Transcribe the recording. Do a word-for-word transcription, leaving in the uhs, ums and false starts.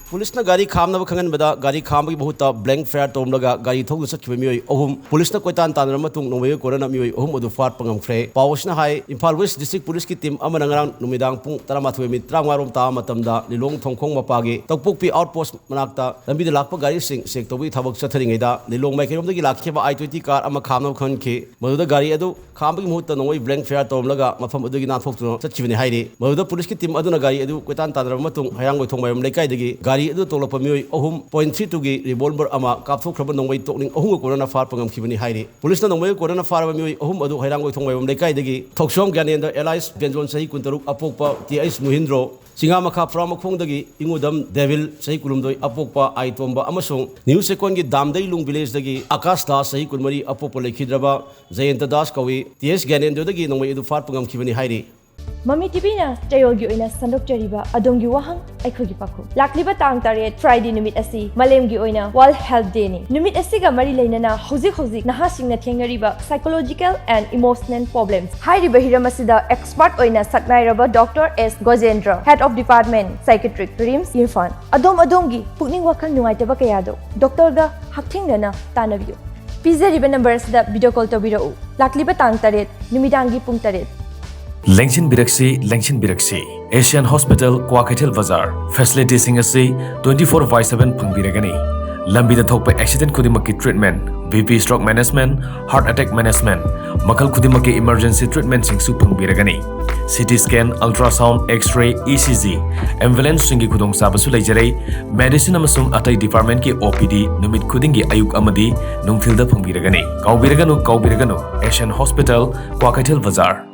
ꯄꯨꯂꯤꯁꯅ ꯒꯥꯔꯤ ꯈꯥꯝꯅꯕ ꯈꯪꯍꯟꯕꯗ ꯒꯥꯔꯤ ꯈꯥꯝꯕꯒꯤ ꯃꯍꯨꯠꯇ blank fire ꯇꯧꯔꯝꯂꯒ ꯒꯥꯔꯤ ꯊꯧꯗꯨꯅ ꯆꯠꯈꯤꯕ ꯃꯤꯑꯣꯏ ꯑꯍꯨꯝ ꯄꯨꯂꯤꯁꯅ ꯀꯣꯏꯇꯥꯟ ꯇꯥꯟꯅꯔꯕ ꯃꯇꯨꯡ ꯅꯣꯡꯃꯩꯒ ꯀꯣꯟꯅꯅ ꯃꯤꯑꯣꯏ ꯑꯍꯨꯝ ꯑꯗꯨ ꯐꯥꯠꯄ ꯉꯝꯈ꯭ꯔꯦ꯫ ꯄꯥꯎ ꯑꯁꯤꯅ ꯍꯥꯏ, ꯏꯝꯐꯥꯜ ꯋꯦꯁ ꯗꯤꯁꯇ꯭ꯔꯤꯛ ꯄꯨꯂꯤꯁꯀꯤ ꯇꯤꯝ ꯑꯃꯅ ꯉꯔꯥꯡ ꯅꯨꯃꯤꯗꯥꯡ ꯄꯨꯡ ꯇꯔꯥꯃꯥꯊꯣꯏ ꯃꯤꯅꯤꯠ ꯇꯔꯥꯃꯉꯥ ꯔꯣꯝ ꯇꯥꯕ ꯃꯇꯝꯗ ꯂꯤꯂꯣꯡ ꯊꯣꯡꯈꯣꯡ ꯃꯄꯥꯒꯤ ꯇꯧꯄꯣꯛꯄꯤ ꯑꯥꯎꯠ ꯄꯣꯁ ꯃꯅꯥꯛꯇ ꯂꯝꯕꯤꯗ ꯂꯥꯛꯄ ꯒꯥꯔꯤꯁꯤꯡ ꯆꯦꯛ ꯇꯧꯕꯒꯤ ꯊꯕꯛ ꯆꯠꯊꯔꯤꯉꯩꯗ ꯂꯤꯂꯣꯡ ꯃꯥꯏꯀꯩꯔꯣꯝꯗꯒꯤ ꯂꯥꯛꯈꯤꯕ I twenty car ꯑꯃ ꯈꯥꯝꯅꯕ ꯈꯪꯍꯟꯈꯤ꯫ ꯃꯗꯨꯗ ꯒꯥꯔꯤ ꯑꯗꯨ ꯈꯥꯝꯕꯒꯤ ꯃꯍꯨꯠꯇ ꯅꯣꯡꯃꯩ blank fire ꯇꯧꯔꯝꯂꯒ ꯃꯐꯝ ꯑꯗꯨꯒꯤ ꯅꯥꯟꯊꯣꯛꯇꯨꯅ ꯆꯠꯈꯤꯕꯅꯤ ꯍꯥꯏꯔꯤ꯫ ꯃꯗꯨꯗ ꯄꯨꯂꯤꯁꯀꯤ ꯇꯤꯝ ꯑꯗꯨꯅ ꯒꯥꯔꯤ ꯑꯗꯨ ꯀꯣꯏꯇꯥꯟ ꯇꯥꯟꯅꯔꯕ ꯃꯇꯨꯡ ꯍꯩꯔꯥꯡꯒꯣꯏꯊꯣꯡ ꯃꯥꯏꯕꯝ ꯂꯩꯀꯥꯏꯗꯒꯤ ꯒꯥꯔꯤ ꯑꯗꯨ ꯇꯣꯡꯂꯛꯄ ꯃꯤꯑꯣꯏ ꯑꯍꯨꯝ point three two ꯒꯤ revolver ꯑꯃ ꯀꯥꯞꯊꯣꯛꯈ꯭ꯔꯕ ꯅꯣꯡꯃꯩ ꯇꯣꯛꯅꯤꯡ ꯑꯍꯨꯝꯒ ꯀꯣꯟꯅꯅ ꯐꯥꯔꯛꯄ ꯉꯝꯈꯤꯕꯅꯤ ꯍꯥꯏꯔꯤ꯫ ꯄꯨꯂꯤꯁꯅ ꯅꯣꯡꯃꯩꯒ ꯀꯣꯟꯅꯅ ꯐꯥꯔꯕ ꯃꯤꯑꯣꯏ ꯑꯍꯨꯝ ꯑꯗꯨ ꯍꯩꯔꯥꯡꯒꯣꯏꯊꯣꯡ ꯃꯥꯏꯕꯝ ꯂꯩꯀꯥꯏꯗꯒꯤ ꯊꯧꯁ꯭ꯌꯣꯝ ꯒ꯭ꯌꯥꯅꯦꯟꯗ꯭ꯔ alias ꯕꯦꯟꯖꯣꯟ ꯆꯍꯤ ꯀꯨꯟꯇꯔꯨꯛ ꯑꯄꯣꯛꯄ ꯇꯤ ꯑꯩꯆ ꯃꯨꯍꯤꯟꯗ꯭ꯔꯣ, ꯆꯤꯉꯥꯃꯈꯥ ꯐꯨꯔꯥꯃꯈꯣꯡꯗꯒꯤ ꯏꯉꯨꯗꯝ ꯗꯦꯚꯤꯜ ꯆꯍꯤ ꯀꯨꯟꯍꯨꯝꯗꯣꯏ ꯑꯄꯣꯛꯄ ꯑꯥꯏ ꯇꯣꯝꯕ ꯑꯃꯁꯨꯡ ꯅ꯭ꯌꯨ ꯆꯦꯛꯀꯣꯟꯒꯤ ꯗꯥꯝꯗꯩꯂꯨꯡ ꯚꯤꯂꯦꯖꯇꯒꯤ ꯑꯀꯥꯁ ꯗꯥꯁ ꯆꯍꯤ ꯀꯨꯟꯃꯔꯤ ꯑꯄꯣꯛꯄ ꯂꯩꯈꯤꯗ꯭ꯔꯕ ꯖꯌꯟꯇ ꯗꯥꯁ ꯀꯧꯏ꯫ ꯇꯤ ꯑꯩꯆ ꯒ꯭ꯌꯥꯅꯦꯟꯗ꯭ꯔꯗꯒꯤ ꯅꯣꯡꯃꯩ ꯑꯗꯨ ꯐꯥꯠꯄ ꯉꯝꯈꯤꯕꯅꯤ ꯍꯥꯏꯔꯤ꯫ ꯃꯃꯤ ꯇꯤꯚꯤꯅ ꯆꯌꯣꯜꯒꯤ ꯑꯣꯏꯅ ꯁꯟꯗꯣꯛꯆꯔꯤꯕ ꯑꯗꯣꯝꯒꯤ ꯋꯥꯍꯪ ꯑꯩꯈꯣꯏꯒꯤ ꯄꯥꯎꯈꯨꯝ꯫ ꯂꯥꯛꯂꯤꯕ ꯇꯥꯡ ꯇꯔꯦꯠ Friday ꯅꯨꯃꯤꯠ ꯑꯁꯤ ꯃꯥꯂꯦꯝꯒꯤ ꯑꯣꯏꯅ World Health Day ꯅꯤ꯫ ꯅꯨꯃꯤꯠ ꯑꯁꯤꯒ ꯃꯔꯤ ꯂꯩꯅꯅ ꯍꯧꯖꯤꯛ ꯍꯧꯖꯤꯛ ꯅꯍꯥꯁꯤꯡꯅ ꯊꯦꯡꯅꯔꯤꯕ psychological and emotional problems ꯍꯥꯏꯔꯤꯕ ꯍꯤꯔꯝ ꯑꯁꯤꯗ expert ꯑꯣꯏꯅ ꯁꯛꯅꯥꯏꯔꯕ Doctor S ꯒꯣꯖꯦꯟꯗ꯭ꯔ, Head of Department Psychiatric, RIMS Imphal, ꯑꯗꯣꯝ ꯑꯗꯣꯝꯒꯤ ꯄꯨꯛꯅꯤꯡ ꯋꯥꯈꯜ ꯅꯨꯡꯉꯥꯏꯇꯕ ꯀꯌꯥꯗꯣ doctor ꯒ ꯍꯛꯊꯦꯡꯅꯅ ꯇꯥꯟꯅꯕꯤꯌꯨ꯫ ꯄꯤꯖꯔꯤꯕ number ꯑꯁꯤꯗ video call ꯇꯧꯕꯤꯔꯛꯎ꯫ ꯂꯥꯛꯂꯤꯕ ꯇꯥꯡ ꯇꯔꯦꯠ ꯅꯨꯃꯤꯗꯥꯡꯒꯤ ꯄꯨꯡ ꯇꯔꯦꯠ꯫ ꯂꯦꯡꯁꯤꯟꯕꯤꯔꯛꯁꯤ, ꯂꯦꯡꯁꯤꯟꯕꯤꯔꯛꯁꯤ꯫ Asian Hospital, ꯀ꯭ꯋꯥꯀꯩꯊꯦꯜ ꯕꯖꯥꯔ꯫ Facility ꯁꯤꯡ ꯑꯁꯤ twenty four by seven ꯐꯪꯕꯤꯔꯒꯅꯤ꯫ ꯂꯝꯕꯤꯗ ꯊꯣꯛꯄ accident ꯈꯨꯗꯤꯡꯃꯛꯀꯤ treatment, B P stroke management, heart attack management, ꯃꯈꯜ ꯈꯨꯗꯤꯡꯃꯛꯀꯤ emergency treatment ꯁꯤꯡꯁꯨ ꯐꯪꯕꯤꯔꯒꯅꯤ꯫ C T scan, ultrasound, X-ray, E C G, ambulance ꯁꯤꯡꯒꯤ ꯈꯨꯗꯣꯡꯆꯥꯕꯁꯨ ꯂꯩꯖꯔꯦ꯫ Medicine ꯑꯃꯁꯨꯡ ꯑꯇꯩ department ꯀꯤ O P D ꯅꯨꯃꯤꯠ ꯈꯨꯗꯤꯡꯒꯤ ꯑꯌꯨꯛ ꯑꯃꯗꯤ ꯅꯨꯡꯊꯤꯜꯗ ꯐꯪꯕꯤꯔꯒꯅꯤ꯫ ꯀꯥꯎꯕꯤꯔꯒꯅꯨ, ꯀꯥꯎꯕꯤꯔꯒꯅꯨ, Asian Hospital, ꯀ꯭ꯋꯥꯀꯩꯊꯦꯜ ꯕꯖꯥꯔ꯫